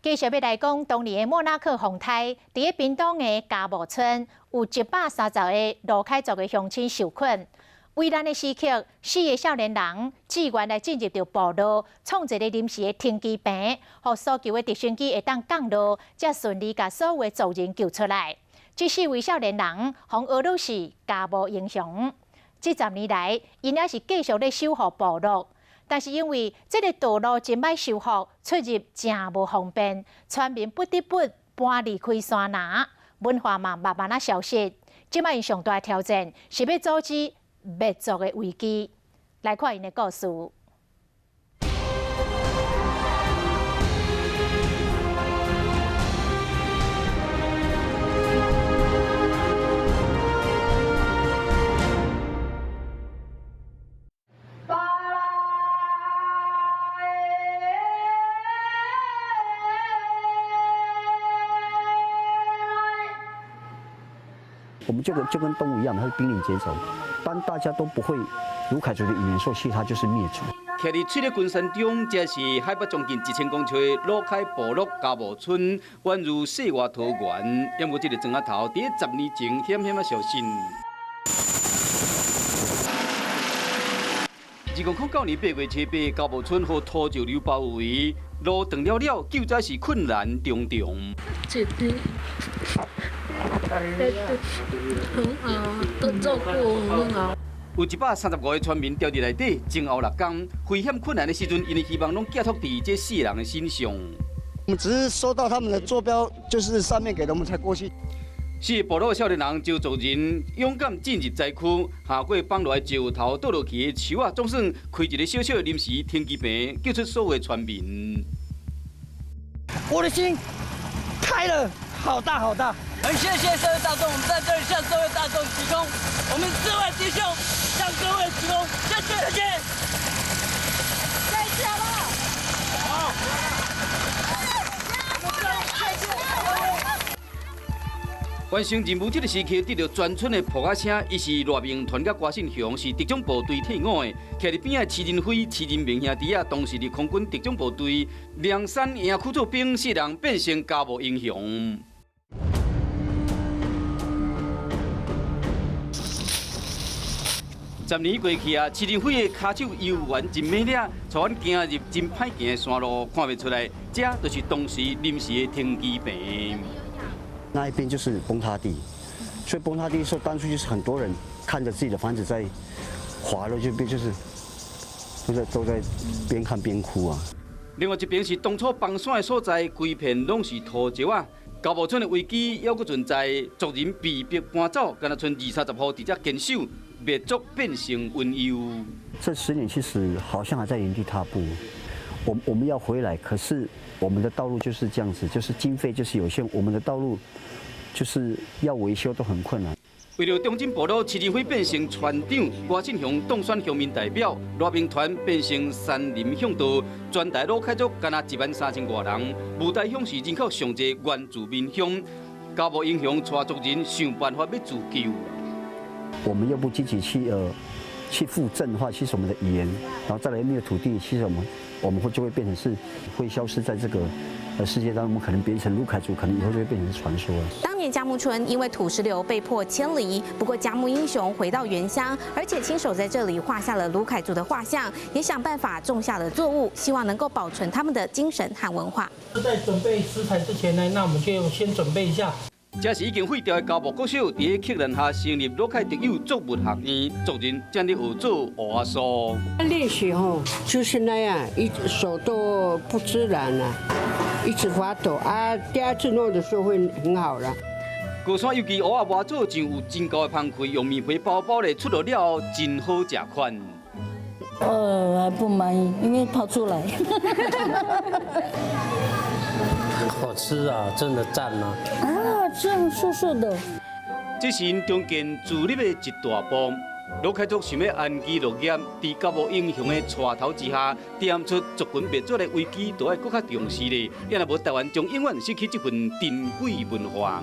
繼續欲來講，當年的莫拉克風颱，佇咧屏東的嘉木村，有130個魯凱族的鄉親受困。危難的時刻，四个少年人志願來進入著部落，創一个臨時的停機坪，予搜救的直升機會當降落，才順利共所有的族人救出來。這四位少年人，予人學是嘉木英雄。這10年來，𪜶猶是繼續咧守護部落。但是因為這个道路真歹修復，出入誠無方便，村民不得不搬離開山林，文化嘛慢慢仔消失。這擺𪜶上大挑戰是欲阻止滅族的危機。來看𪜶的故事。我們就跟動物一樣，它是瀕臨絕種。當大家都不會魯凱族的語言時，其實它就是滅族。徛佇翠綠群山中，這是海拔將近1000公尺的魯凱部落嘉木村，宛如世外桃源。不過這个庄仔頭，佇10年前險險仔消失。2009年8月7日，嘉木村予土石流包圍，路斷了了，救災是困難重重。姐姐，很好，都照顧我很好。有135个村民牢佇內底，前後6工，危險困難的時陣，𪜶的希望攏寄託佇這四人的身上。我們只是收到他們的坐標，就是上面給的，我們才過去。四个部落少年人召族人勇敢進入災區，下過放落來石頭倒落去的樹仔，總算開一个小小的臨時停機坪，救出所有的村民。我的心開了，好大好大！很謝謝社會大眾，我們在這裡向社會大眾鞠躬，我們四位弟兄向各位鞠躬，謝謝，再見。再見了。好。完成任務這个時刻，得著全村的噗仔聲。伊是賴明團佮郭信雄，是特種部隊退伍的。徛佇邊仔徐仁輝、徐仁明兄弟仔，當時佇空軍特種部隊涼山營區做兵，四人變成嘉木英雄。10年過去啊，徐仁輝的跤手猶原真美麗，帶阮行入真歹行的山路，看袂出來，這就是當時臨時的停機坪。那一邊就是崩塌地，所以崩塌地的時候，當初就是很多人看着自己的房子在滑落，就變就是都在邊看邊哭啊。另外一邊是當初崩山的所在，規片攏是土石啊。嘉木村的危機猶閣存在，族人被迫搬走，干焦賰二三十戶佇遮堅守，滅族變成隱憂。這10年其實好像還在原地踏步，我們要回來，可是我們的道路就是這樣子，就是經費就是有限，我們的道路就是要維修都很困難。為著重振部落，徐仁輝變成村長，郭信雄當選鄉民代表，賴明團變成山林向導，全台魯凱族干焦1萬3千外人，霧台鄉是人口上濟原住民鄉，嘉木英雄帶族人想辦法欲自救。我們又不積極去復振的話，其實我們的語言，然後再來沒有土地，其實我們會就會變成是會消失在這個世界當中，我們可能變成魯凱族，可能以後就會變成傳說了。當年嘉木村因為土石流被迫遷離，不過嘉木英雄回到原鄉，而且親手在這裡畫下了魯凱族的畫像，也想辦法種下了作物，希望能夠保存他們的精神和文化。在準備食材之前呢，那我們就先準備一下。這是已經廢掉的嘉木國小，佇咧克難下成立魯凱特有作物學院，族人正咧學做芋仔酥。練習吼就是那樣，一手都不自然了，一直發抖啊。第二次弄的時候會很好了。高山尤其芋仔磨做醬有真厚的芳氣，用麵皮包包咧出爐了後真好食款。還不滿意，因為跑出來。好吃啊，真的讚啊！啊，這樣酥酥的。這是𪜶重建自立的一大步。魯凱族想欲安居樂業，佇嘉木英雄的帶頭之下，點出族群滅絕的危機，就愛閣較重視咧。欲若無台灣將永遠失去這份珍貴文化。